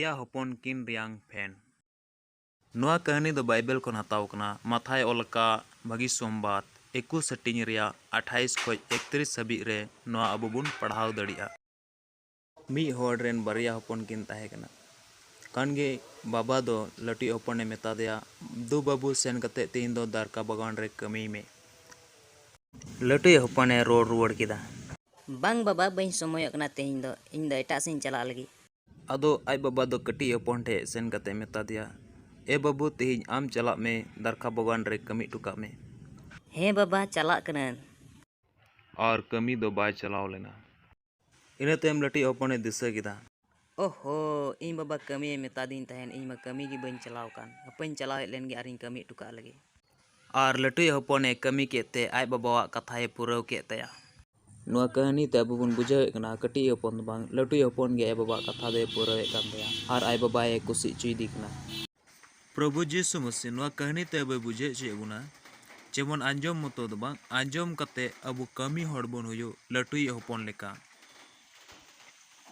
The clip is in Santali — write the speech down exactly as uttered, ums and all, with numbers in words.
ᱵᱟᱨᱭᱟ ᱦᱚᱯᱚᱱ ᱠᱤᱱ ᱨᱮᱭᱟᱝ ᱯᱷᱮᱱ᱾ ᱱᱚᱣᱟ ᱠᱟᱹᱦᱱᱤ ᱫᱚ ᱵᱟᱭᱵᱮᱞ ᱠᱷᱚᱱ ᱦᱟᱛᱟᱣ ᱠᱟᱱᱟ᱾ ᱢᱟᱛᱷᱟᱭ ᱚᱞ ᱟᱠᱟᱫ ᱵᱷᱟᱹᱜᱤ ᱥᱚᱢᱵᱟᱫ ᱮᱠᱩᱥ ᱦᱟᱹᱴᱤᱧ ᱨᱮᱭᱟᱜ ᱟᱴᱷᱟᱭᱤᱥ ᱠᱷᱚᱱ ᱮᱠᱛᱨᱤᱥ ᱦᱟᱹᱵᱤᱡ ᱨᱮ ᱱᱚᱣᱟ ᱟᱵᱚ ᱵᱚᱱ ᱯᱟᱲᱦᱟᱣ ᱫᱟᱲᱮᱭᱟᱜᱼᱟ᱾ ᱢᱤᱫ ᱦᱚᱲ ᱨᱮᱱ ᱵᱟᱨᱭᱟ ᱦᱚᱯᱚᱱ ᱠᱤᱱ ᱛᱟᱦᱮᱸ ᱠᱟᱱᱟ᱾ ᱠᱷᱟᱱ ᱜᱮ ᱵᱟᱵᱟ ᱫᱚ ᱞᱟᱹᱴᱩᱭᱤᱡ ᱦᱚᱯᱚᱱᱮ ᱢᱮᱛᱟ ᱫᱮᱭᱟ, "ᱫᱩ ᱵᱟᱹᱵᱩ, ᱥᱮᱱ ᱠᱟᱛᱮ ᱛᱮᱦᱮᱧ ᱫᱚ ᱫᱟᱨᱠᱟ ᱵᱟᱜᱟᱱ ᱨᱮ ᱠᱟᱹᱢᱤᱭ ᱢᱮ᱾" ᱞᱟᱹᱴᱩᱭᱤᱡ ᱦᱚᱯᱚᱱᱮ ᱨᱚᱲ ᱨᱩᱣᱟᱹᱲ ᱠᱮᱫᱟ, "ᱵᱟᱝ ᱵᱟᱵᱟ, ᱵᱟᱹᱧ ᱥᱚᱢᱚᱭᱚᱜ ᱠᱟᱱᱟ ᱛᱮᱦᱮᱧ ᱫᱚ, ᱤᱧ ᱫᱚ ᱮᱴᱟᱜ ᱥᱮᱫ ᱤᱧ ᱪᱟᱞᱟᱜ ᱞᱟᱹᱜᱤᱫ᱾" ᱟᱫᱚ ᱟᱡ ᱵᱟᱵᱟ ᱫᱚ ᱠᱟᱹᱴᱤᱡ ᱦᱚᱯᱚᱱ ᱴᱷᱮᱱ ᱥᱮᱱ ᱠᱟᱛᱮ ᱢᱮᱛᱟ ᱫᱮᱭᱟ, "ᱮ ᱵᱟᱹᱵᱩ, ᱛᱮᱦᱮᱧ ᱟᱢ ᱪᱟᱞᱟᱜ ᱢᱮ, ᱫᱟᱨᱠᱟ ᱵᱟᱜᱟᱱ ᱨᱮ ᱠᱟᱹᱢᱤ ᱦᱚᱴᱚ ᱠᱟᱜ ᱢᱮ᱾" "ᱦᱮᱸ ᱵᱟᱵᱟ, ᱪᱟᱞᱟᱜ ᱠᱟᱹᱱᱟᱹᱧ᱾" ᱟᱨ ᱠᱟᱹᱢᱤ ᱫᱚ ᱵᱟᱭ ᱪᱟᱞᱟᱣ ᱞᱮᱱᱟ᱾ ᱤᱱᱟᱹ ᱛᱟᱭᱚᱢ ᱞᱟᱹᱴᱩᱭᱤᱡ ᱦᱚᱯᱚᱱᱮ ᱫᱤᱥᱟᱹ ᱠᱮᱫᱟ, "ᱳᱦᱳ, ᱤᱧ ᱵᱟᱵᱟ ᱠᱟᱹᱢᱤᱭᱮ ᱢᱮᱛᱟᱫᱤᱧ ᱛᱟᱦᱮᱱ, ᱤᱧ ᱢᱟ ᱠᱟᱹᱢᱤ ᱜᱮ ᱵᱟᱹᱧ ᱪᱟᱞᱟᱣ ᱟᱠᱟᱱ᱾ ᱦᱟᱯᱮᱧ ᱪᱟᱞᱟᱣ ᱦᱮᱡ ᱞᱮᱱ ᱜᱮ ᱟᱨᱤᱧ ᱠᱟᱹᱢᱤ ᱦᱚᱴᱚ ᱠᱟᱜ ᱞᱮᱜᱮ᱾" ᱟᱨ ᱞᱟᱹᱴᱩᱭᱤᱡ ᱦᱚᱯᱚᱱᱮ ᱠᱟᱹᱢᱤ ᱠᱮᱫ ᱛᱮ ᱟᱡ ᱵᱟᱵᱟᱣᱟᱜ ᱠᱟᱛᱷᱟᱭ ᱯᱩᱨᱟᱹᱣ ᱠᱮᱫ ᱛᱟᱭᱟ᱾ ᱱᱚᱣᱟ ᱠᱟᱹᱦᱱᱤ ᱛᱮ ᱟᱵᱚ ᱵᱚᱱ ᱵᱩᱡᱷᱟᱹᱣᱮᱫ ᱠᱟᱱᱟ, ᱠᱟᱹᱴᱤᱡ ᱦᱚᱯᱚᱱ ᱫᱚ ᱵᱟᱝ, ᱞᱟᱹᱴᱩᱭᱤᱡ ᱦᱚᱯᱚᱱ ᱜᱮ ᱟᱡ ᱵᱟᱵᱟᱣᱟᱜ ᱠᱟᱛᱷᱟ ᱫᱚᱭ ᱯᱩᱨᱟᱹᱣᱮᱫ ᱠᱟᱱ ᱛᱟᱭᱟ ᱟᱨ ᱟᱡ ᱵᱟᱵᱟᱭ ᱠᱩᱥᱤ ᱦᱚᱪᱚᱭᱮᱫᱮ ᱠᱟᱱᱟ᱾ ᱯᱨᱚᱵᱷᱩ ᱡᱤᱥᱩ ᱢᱟᱥᱤ ᱱᱚᱣᱟ ᱠᱟᱹᱦᱱᱤ ᱛᱮ ᱟᱵᱚᱭ ᱵᱩᱡᱷᱟᱹᱣ ᱦᱚᱪᱚᱭᱮᱫ ᱵᱚᱱᱟ, ᱡᱮᱢᱚᱱ ᱟᱸᱡᱚᱢ ᱢᱚᱛᱚ ᱫᱚ ᱵᱟᱝ, ᱟᱸᱡᱚᱢ ᱠᱟᱛᱮ ᱟᱵᱚ ᱠᱟᱹᱢᱤ ᱦᱚᱲ ᱵᱚᱱ ᱦᱩᱭᱩᱜ ᱞᱟᱹᱴᱩᱭᱤᱡ ᱦᱚᱯᱚᱱ ᱞᱮᱠᱟ᱾